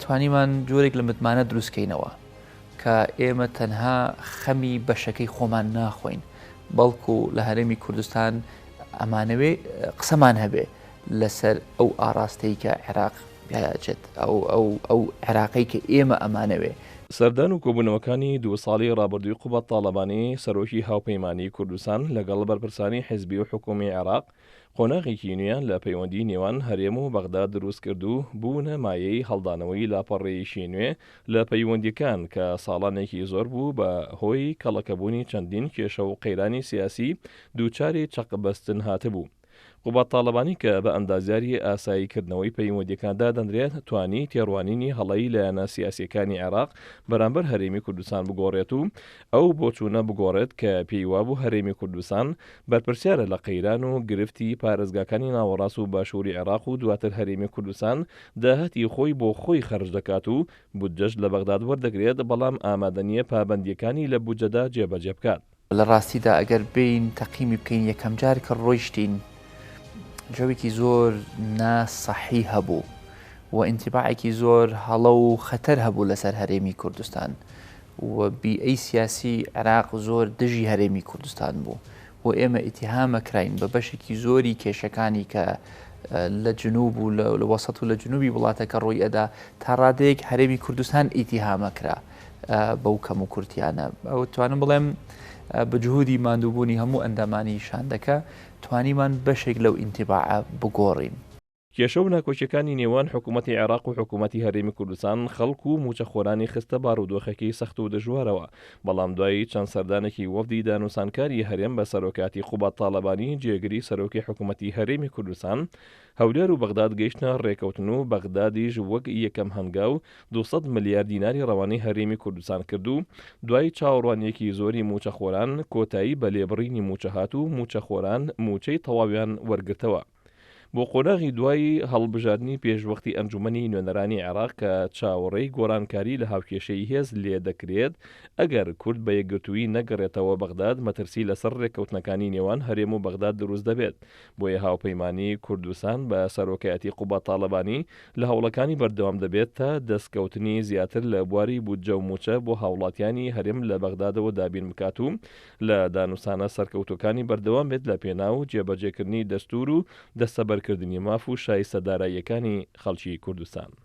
توانیمان جۆرێک لە متمانە دروست کەینەوە کە ئێمە تەنها خەمی بەشەکەی خۆمان ناخۆین بەڵکو لە هەرێمی کوردستان ئەمانەوێ قسەمان هەبێ لەسەر ئەو ئاڕاستەی کە عێراق پیاچێت ئەو ئەو ئەو عێراقەی کە ئێمە ئەمانەوێ. سەردان و کۆبوونەوەکانی دوو ساڵی ڕابردووی قوباد تاڵەبانی، سەرۆکی هاوپەیمانیی کوردستان لەگەڵ بەرپرسانی حیزبی و حکوومی عێراق، قۆناغێکی نوێیان لە پەیوەندیی نێوان هەرێم و بەغدا دروست کرد و بوونە مایەی هەڵدانەوەی لاپەڕەیەکی نوێ لە پەیوەندییەکان کە ساڵانێکی زۆر بوو بە هۆی کەڵەکەبوونی چەندین کێشە و قەیرانی سیاسی دووچاری چەقبەستن هاتبوو. قوباد تاڵەبانی کە بە ئەندازیاری ئاسایی کردنەوەی پەیوەندییەکان دادەنرێت، توانی تێڕوانینی هەڵەی لایەنە سیاسییەکانی عێراق بەرامبەر هەرێمی کوردستان بگۆڕێت و ئەو بۆچوونە بگۆڕێت کە پێی وابوو هەرێمی کوردستان بەرپرسیارە لە قەیران و گرفتی پارێزگاکانی ناوەڕاست و باشووری عێراق و دواتر هەرێمی کوردستان داهاتی خۆی بۆ خۆی خەرج دەکات و بودجەش لە بەغداد وەردەگرێت، بەڵام ئامادە نییە پابەندییەکانی لە بودجەدا جێبەجێ بکات. لە ڕاستیدا ئەگەر بێین تەقیمی بکەین یەکەم جار کە ڕۆیشتین جەوێکی زۆر نا سەحی هەبوو و ئینتیباعێکی زۆر هەڵە و خەتەر هەبوو لەسەر هەرێمی کوردستان و بیئەی سیاسی عێراق زۆر دژی هەرێمی کوردستان بوو و ئێمە ئیتیهامە کراین بە بەشێکی زۆری کێشەکانی کە لە جنوب و لە وەسەت و لە جنوبی وڵاتەکە ڕووی ئەدا تا ڕادەیەک هەرێمی کوردستان ئیتیهامە کرا بەو کەم و کورتیانە ئەو توانم بڵێم بە جهودی ماندووبوونی هەموو ئەندامانی شاندەکە توانیمان بەشێک لەو ئینتیباعە بگۆڕین. کێشە و ناکۆکیەکانی نێوان حکومەتی عێراق و حکومەتی هەرێمی کوردستان خەڵک و مووچەخۆرانی خستە بارودۆخێکی سەخت و دژوارەوە، بەڵام دوای چەند سەردانێکی وەفدی دانوسانکاری هەرێم بە سەرۆکایەتی قوباد تاڵەبانی جێگری سەرۆکی حکومەتی هەرێمی کوردستان، هەولێر و بەغداد گەیشتنە رێکەوتن و بەغدادیش وەک یەکەم هەنگاو 200 ملیار دیناری رەوانەی هەرێمی کوردستان کرد و دوای چاوەڕوانییەکی زۆری مووچەخۆران کۆتایی بە لێبڕینی مووچە هات و مووچەخۆران مووچەی تەواویان وەرگرتەوە. بۆ قۆناغی دوای هەڵبژاردنی پێشوەختی ئەنجومەنی نوێنەرانی عێراق کە چاوەڕێی گۆڕانکاری لە هاوکێشەی هێز لێدەکرێت، ئەگەر کورد بە یەکگرتوویی نەگەڕێتەوە بەغداد مەترسی لەسەر رێککەوتنەکانی نێوان هەرێم و بەغداد دروست دەبێت، بۆیە هاوپەیمانی کوردستان بە سەرۆکایەتی قوباد تاڵەبانی لە هەوڵەکانی بەردەوام دەبێت تا دەستکەوتنی زیاتر لە بواری بودجە و مووچە بۆ هاوڵاتیانی هەرێم لە بەغدادەوە دابین بکات و لە دانوستانە سەرکەوتووەکانی بەردەوام بێت لە پێناو جێبەجێکردنی دەستوور و دەستەبەرکردنی ماف و شایستە داراییەکانی خەڵکی کوردستان.